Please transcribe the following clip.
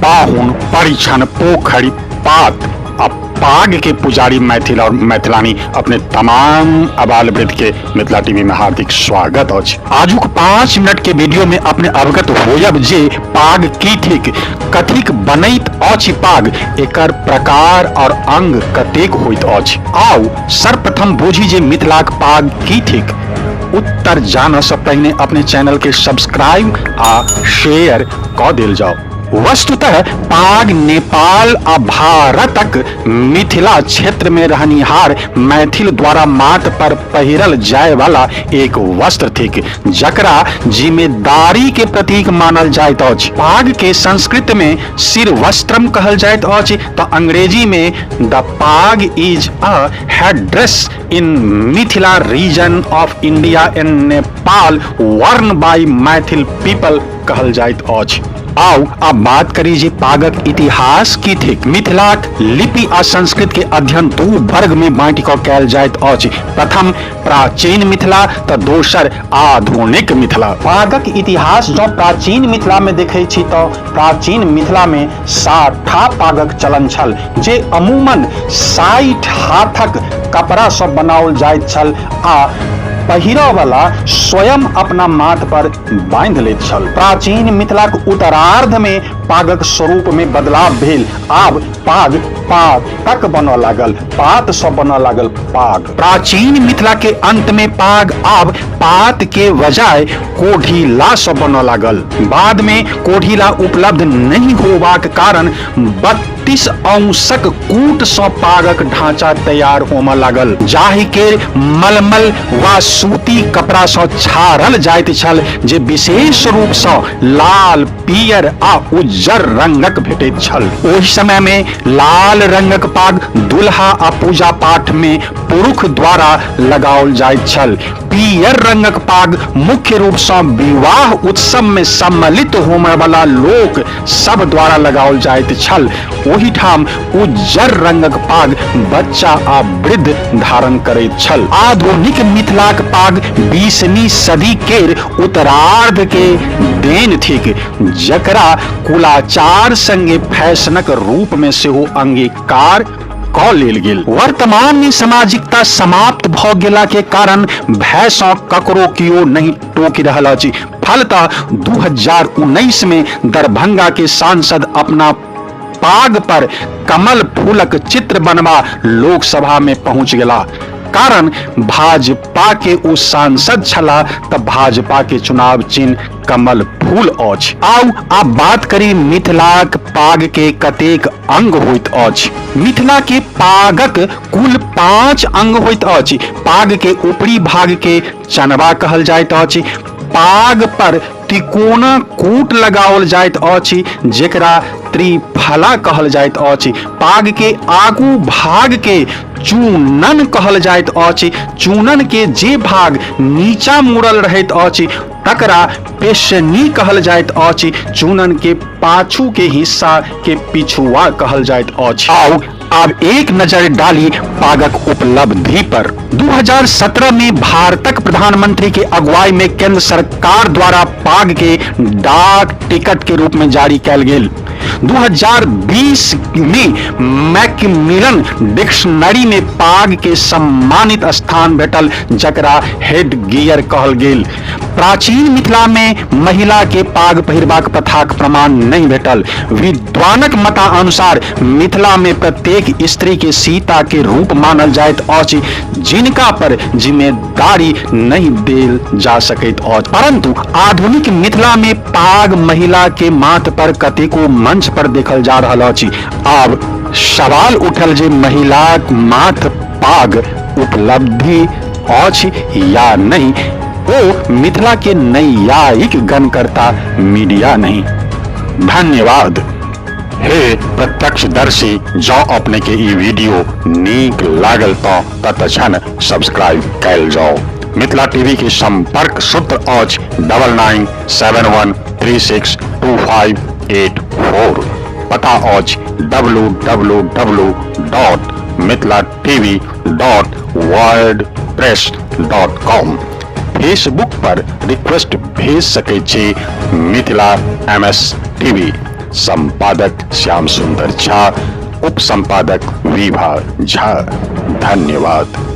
पाहुन, परिछन, पोखरि, पात आ पाग के पुजारी मैथिल और मैथिलानी अपने तमाम अबाल वृद्ध के मिथिला टीवी में हार्दिक स्वागत अछि। आजुक 5 मिनट के वीडियो में अपने अवगत होयब जे पाग की थिक, कथिक बनैत अछि पाग, एकर प्रकार और अंग कतेक होइत अछि। आउ सर्वप्रथम बुझी जे मिथिलाक पाग की थिक। उत्तर जानऽ से पहिने अपने चैनल के सब्सक्राइब आ शेयर कऽ देल जाओ। वस्तुतः पाग नेपाल आ भारतक मिथिला क्षेत्र में रहनिहार मैथिल द्वारा माथ पर पहिरल जाय वाला एक वस्त्र थिक, जकरा जिम्मेदारी के प्रतीक मानल जाइत अछि। पाग के संस्कृत में सिर वस्त्रम कहल जाइत अछि तऽ अंग्रेजी में the pag is a headdress in Mithila region of India and Nepal worn by Maithil people कहल जाइत अछि। आउ आब बात करी जे पागक इतिहास की थिक। मिथिलाक लिपि आ संस्कृत के अध्ययन दू वर्ग में बांटि कऽ कयल जाइत अछि, प्रथम प्राचीन मिथिला तऽ दोसर आधुनिक मिथिला। पागक इतिहास जँ प्राचीन मिथिला में देखै छी तऽ प्राचीन मिथिला में साठा पागक चलन छल, जे अमूमन 60 हाथक कपड़ा सँ बनाओल जाइत छल आ पहिरऽ वाला स्वयं अपना माथ पर बांधि लैत छल। प्राचीन मिथिलाक उत्तरार्ध में पागक स्वरूप में बदलाव भेल। आब पाग पातक बनऽ लागल, पात सँ बनऽ लागल पाग। प्राचीन मिथिला के अंत में पाग आब पात के बजाय कोढ़िला सँ बनऽ लागल। बाद में कोढ़िला उपलब्ध नहीं होबाक कारण 32 अंशक कूट सँ पागक ढांचा तैयार होमऽ लागल, जाहि के मलमल वा सूती कपड़ा सँ छारल जाइत छल, जे विशेष रूप सँ लाल, पियर आ उज्जर रंगक भेटैत छल। ओहि समय में लाल रंगक पाग दुल्हा आ पूजा पाठ में पुरुष द्वारा लगाओल जाइत छल। पियर रंगक पाग मुख्य रूप सँ विवाह उत्सव में सम्मिलित होमय वाला लोक सब द्वारा लगाओल जाइत छल। ओहिठाम उज्जर रंगक पाग बच्चा आ वृद्ध धारण करैत छल। आधुनिक मिथिलाक पाग 20वीं सदी केर उत्तरार्ध के देन थिक, जकरा कुलाचार संगे फैशनक रूप में सेहो अंगीकार कऽ लेल गेल। वर्तमान में सामाजिकता समाप्त भऽ गेला के कारण भय सँ ककरो कियो नहीं टोकि रहल अछि। फलतः 2019 में दरभंगा के सांसद अपना पाग पर कमल फूलक चित्र बनवा लोकसभा में पहुंच गेला। कारण भाजपा के ओ सांसद छला तऽ भाजपा के चुनाव चिन्ह कमल फूल अछि। आउ आब बात करी मिथिलाक पाग के कतेक अंग होइत अछि। मिथिला के पागक कुल 5 अंग होइत अछि। पाग के ऊपरी भाग के चनबा कहल जाइत अछि। पाग पर तिकोना कूट लगाओल जाइत अछि, जेकरा त्रिफला कहल जाइत अछि। पाग के आगू भाग के चूनन कहल जाइत अछि। चूनन के जे भाग नीचा मुड़ल रहैत अछि तकरा पेशनी कहल जाइत अछि। चूनन के पाछू के हिस्सा के पिछुआ कहल जाइत अछि। आउ आब एक नजर डाली पागक उपलब्धि पर। 2017 में भारतक प्रधानमंत्री के अगुवाई में केंद्र सरकार द्वारा पाग के डाक टिकट के रूप में जारी कयल गेल। 2020 में मैकमिलन डिक्शनरी में पाग के सम्मानित स्थान भेटल, जकरा हेड गियर कहल गेल। प्राचीन मिथिला में महिला के पाग पहिरबाक प्रथाक प्रमाण नहीं भेटल। विद्वानक मतानुसार मिथिला में प्रत्येक स्त्री के सीता के रूप मानल जाइत अछि, जिनका पर जिम्मेदारी नहीं देल जा सकैत अछि। परंतु आधुनिक मिथिला में पाग महिला के माथ पर कतेको मंच पर देखल जा रहल अछि। आब सवाल उठल जे महिलाक माथ पाग उपलब्धि अछि या नहीं, ओ मिथिला के नैयायिक गणकर्ता मीडिया नहीं। धन्यवाद। हे प्रत्यक्षदर्शी, जँ अपने के ई वीडियो नीक लागल तऽ तत्क्षण सब्सक्राइब कयल जाओ। मिथिला टीवी के संपर्क सूत्र अछि 9971362584। पता अछि W W W dot Mithila TV dot wordpress dot com. Facebook पर रिक्वेस्ट भेज सकै छी मिथिला एम एस टीवी। संपादक श्याम सुंदर झा, उप संपादक विभा झा। धन्यवाद।